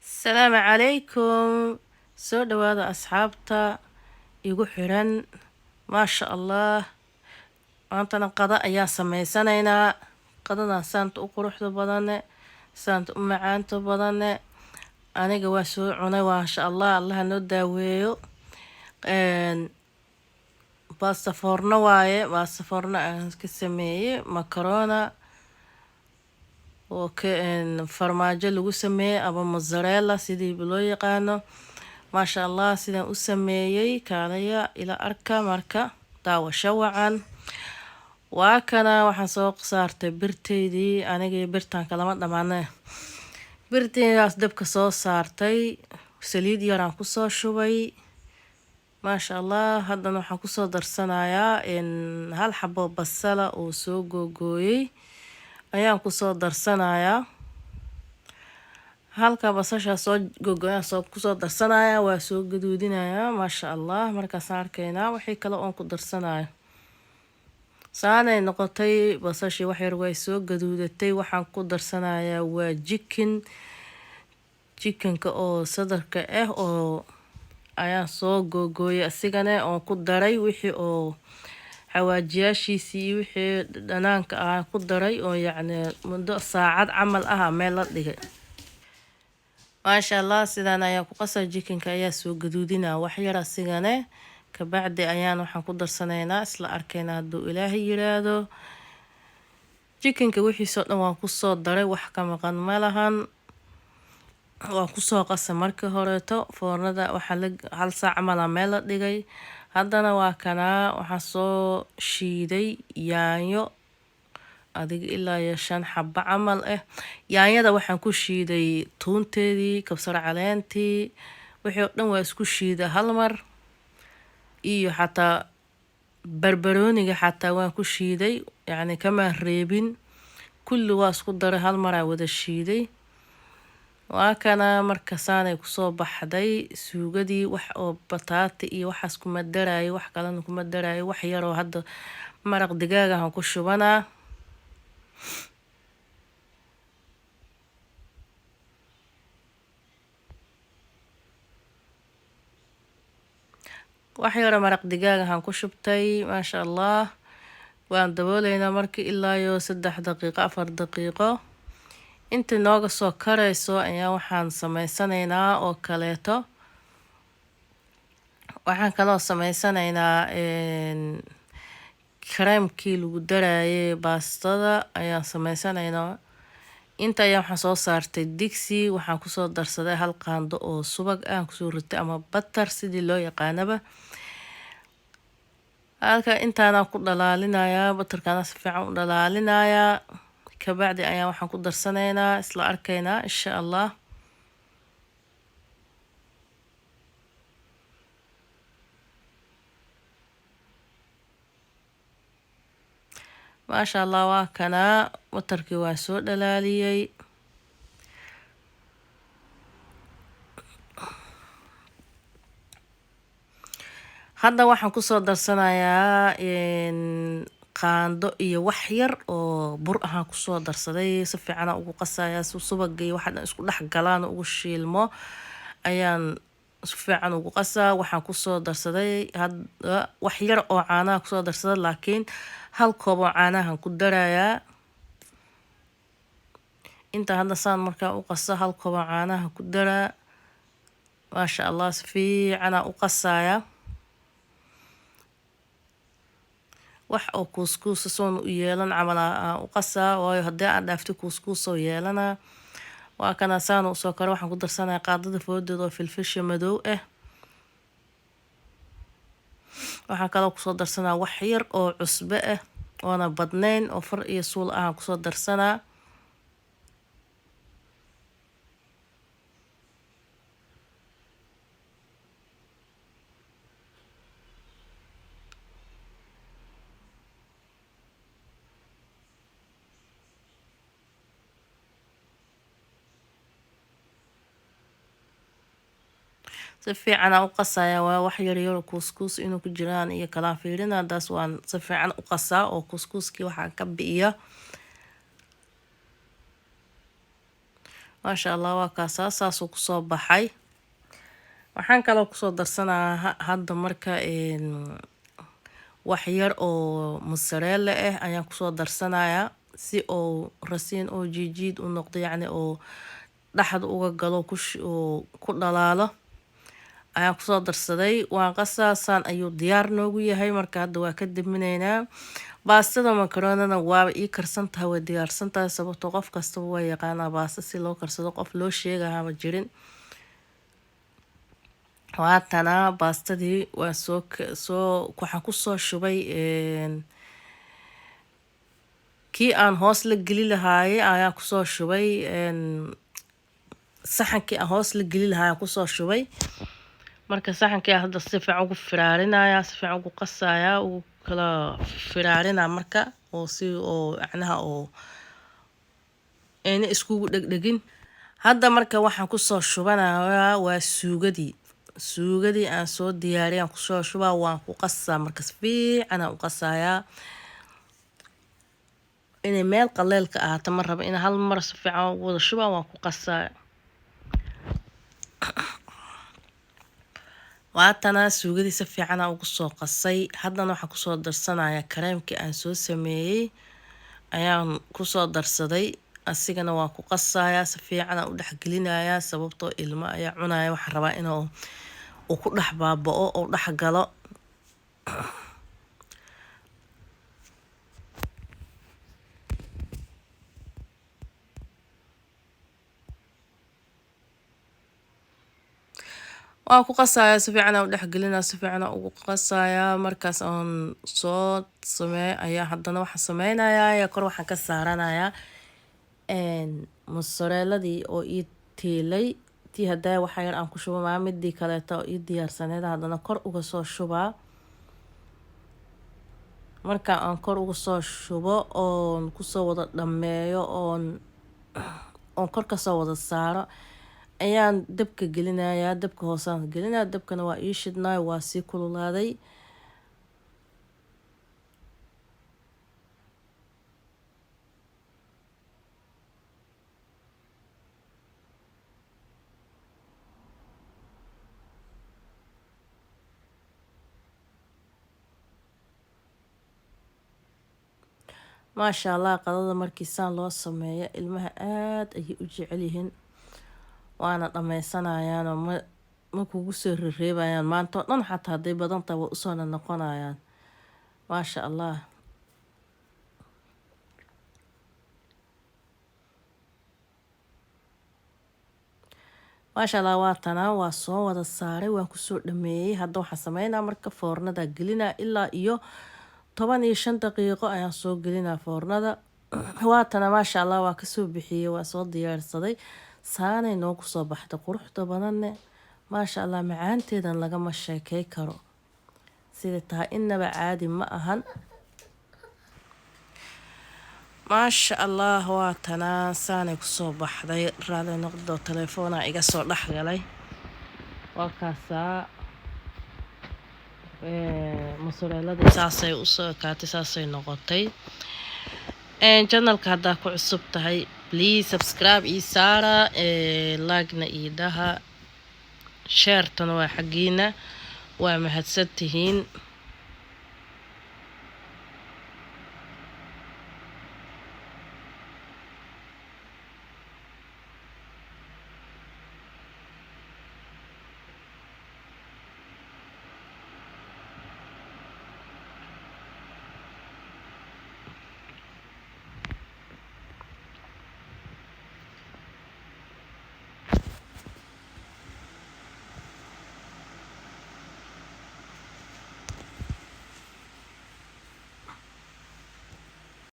Asalaamu calaykum, soo dhawaada asxaabta igu xiran. Maasha Allah, maantana qada ayaan sameysanaynaa. Qadadan saanta u quruxda badane, saanta u macaanta badane, aniga waa soo cunay. Maasha Allah, Allaha noo daaweeyo. Baasta foorno waaye, baasta foorno aan ka sameeyey, macarona oo ka farmaajo lagu sameeyey ama mozzarella sidii loo yaqaano. Maasha Allah, sidaan u sameeyey kaalaya ila arka. Marka daawasho wacan. Waa kana, waxaan soo saartay birteydii. Anigii birtaan kalama dhamaane, birteydaas dabka soo saartay, saliid yaraan kusoo shubay. Maasha Allah, haddana waxaan kusoo darsanayaa hal xabo basala oo soo googooyey ayaan kusoo darsanayaa. Halka basashaa soo gogoyaan soo kusoo darsanayaa, waa soo gaduudinayaa. Maasha Allah, markaasaan arkaynaa wixii kale oon ku darsanayo. Saanay noqotay basashii, wax yar way soo gaduudatay. Waxaan ku darsanayaa waa chicken, chickenka oo sadarka ah oo ayaan soo googooyay asigana, oon ku daray wixii oo xawaajiyaashiisii iyo wixii dhanaanka ah ku daray, oo yacni muddo saacad camal ah meel la dhigay. Maasha Allah, sidaan ayaan ku qasa. Chickenka ayaa soo gaduudinaa wax yar asigane, kabacdi ayaan waxaan ku darsanaynaa isla arkaynaa hadduu Ilaahay yiraahdo. Chickenka wixiisoo dhan waan kusoo daray, wax ka maqan ma lahan. Waan kusoo qasay markii horeeto foornada, waxaa la hal saac camal aa meel la dhigay. Haddana waa kanaa, waxaan soo shiiday yaanyo adiga ilaa iyo 5 xabo camal ah. Yaanyada waxaan ku shiiday tuunteedii, kabsar caleentii, wixii oo dhan waa isku shiiday hal mar, iyo xataa barbarooniga xataa waan ku shiiday, yacni kama reebin, kulli waa isku daray, hal maraa wada shiiday. Waa kana, marka saanay kusoo baxday suugadii. Wax oo bataati iyo waxaas kuma daraayo, wax kalena kuma daraayo. Wax yaroo hadda maraq digaag ahaan ku shubanaa. Wax yaroo maraq digaag ahaan ku shubtay. Maasha Allah, waan dabooleynaa marka ilaa iyo 3 daqiiqo, 4 daqiiqo. Inta nooga soo karayso ayaa waxaan sameysanaynaa oo kaleeto. Waxaan kaloo sameysanaynaa kareemkii lagu darayay baastada ayaan sameysanaynaa. Inta ayaa waxaan soo saartay digsi, waxaan kusoo darsaday hal qaando oo subag ah kusoo ritay, ama butter sidii loo yaqaanaba. Halka intaanaan ku dhalaalinayaa, butterkaana si fiican u dhalaalinayaa. Kabacdi ayaa waxaan ku darsanaynaa isla arkaynaa insha Allah. Maasha Allah, waa kanaa, butterkii waa soo dhalaaliyey. Hadda waxaan kusoo darsanayaa qaando iyo wax yar oo bur ahaan kusoo darsaday. Si fiican ugu qasayaa si subaga iyo waxa dhan isku dhex galaan, ugu shiilmo ayaan si fiican ugu qasaa. Waxaan kusoo darsaday hadda wax yar oo caanaha kusoo darsaday, laakiin hal koob oo caanahan ku darayaa. Inta hadda saan markaa u qaso, hal koob oo caanaha ku daraa. Maasha Allah, si fiicanaa u qasayaa. Wax oo kuuskuusa soon u yeelan camal aan u qasaa, waayo haddii aan dhaafto kuuskuusoo yeelanaa. Waa kana, saan usoo karo. Waxaan ku darsanayaa qaadada foodeeda oo filfisha madow ah. Waxaan kaloo kusoo darsanaa wax yar oo cusbo ah oona badnayn, oo far iyo suul ah aan kusoo darsanaa. Si fiican aan u qasaya, waa wax yar yar oo kuuskuus inuu ku jiraan iyo kala fiirina. Taas waan si fiican u qasaa oo kuuskuuskii waxaan ka bi'iya. Maasha Allah, waa kaasaa, saasuu kusoo baxay. Waxaan kaloo kusoo darsanayaa hadda marka wax yar oo mozzarella ah ayaan kusoo darsanayaa, si oo rasiin oo jiijiid u noqdo, yacni oo dhexda uga galo oo ku dhalaalo ayaan kusoo darsaday. Waan qasaasaan ayuu diyaar noogu yahay. Marka hadda waa ka daminaynaa. Baastada makaroonana waaba ii karsan tahay, way diyaarsan tahay, sababtoo qof kastaba waa yaqaanaa baasta si loo karsado, qof loo sheegahaba jirin. Waatana baastadii, waa soo soo waxaan kusoo shubay kii aan hoos la geli lahaayay ayaan kusoo shubay, saxankii aan hoos la geli lahaay ayaan kusoo shubay. Marka saxankii hadda si fiican ugu firaarinaya, si fiican ugu qasaya, ugu kala firaarinaa, marka oo si oo macnaha oo ayna iskugu dhegdhegin. Hadda marka waxaan kusoo shubanayaa waa suugadii, suugadii aan soo diyaariyay aan kusoo shubaa. Waan ku qasaa marka, si fiican aan u qasayaa. Inay meel qaleelka ahaato ma rabo, in hal mar si fiican ugu wada shubaa, waan ku qasaa. Waatana suugadii si fiican aan ugu soo qasay. Haddana waxaan kusoo darsanayaa kareemkii aan soo sameeyey ayaan kusoo darsaday. Asigana waan ku qasayaa, si fiican aan u dhexgelinayaa, sababtoo ilmo ayaa cunaya. Waxaan rabaa inuu uu ku dhex baaba'o oo dhex galo. Waan ku qasayaa, si fiican aan u dhexgelinaa, si fiican aan ugu qasayaa. Markaas aan soo sameeyo ayaa haddana waxaan sameynayaa ayaa kor waxaan ka saaranayaa mozzarelladii oo ii tiilay, tii haddaa waxa yar aan ku shubo maa, midii kaleeto oo ii diyaarsaneyd haddana kor uga soo shubaa. Marka aan kor uga soo shubo oon kusoo wada dhammeeyo oon kor kasoo wada saaro ayaan dabka gelinayaa. Dabka hoosaan gelinaya, dabkana waa ii shidnaay, waa sii kululaaday. Maasha Allah, qadada markii saan loo sameeyo ilmaha aada ayay u jecel yihiin, waana dhammeysanayaanoo ma kugu soo rereebayaan maanta oo dhan, xataa hadday badan tahay way usoo noqonayaan. Maasha Allah. Maasha Allah, waa tanaa, waa soo wada saaray, waan kusoo dhameeyey. Hadda waxaan sameynaa marka foornada gelinaa, ilaa iyo 15 daqiiqo ayaan soo gelinaa foornada. Waatana, maasha Allah, waa kasoo bixiyey, waa soo diyaarsaday, saanay noogu soo baxday quruxda badanne. Maasha Allah, macaanteedan lagama sheekey karo sida tahay, inaba caadi ma ahan. Maasha Allah, waa tanaa, saanay kusoo baxday. Raali noqdo, telefoona iga soo dhexgalay. Waa kaasaa, mozzarelladii saasay usoo ekaatay, saasay noqotay. Channelka haddaa ku cusub tahay, please subscribe ii saara, like-na ii dhaha, share-tana waa xaggiina. Waa mahadsan tihiin.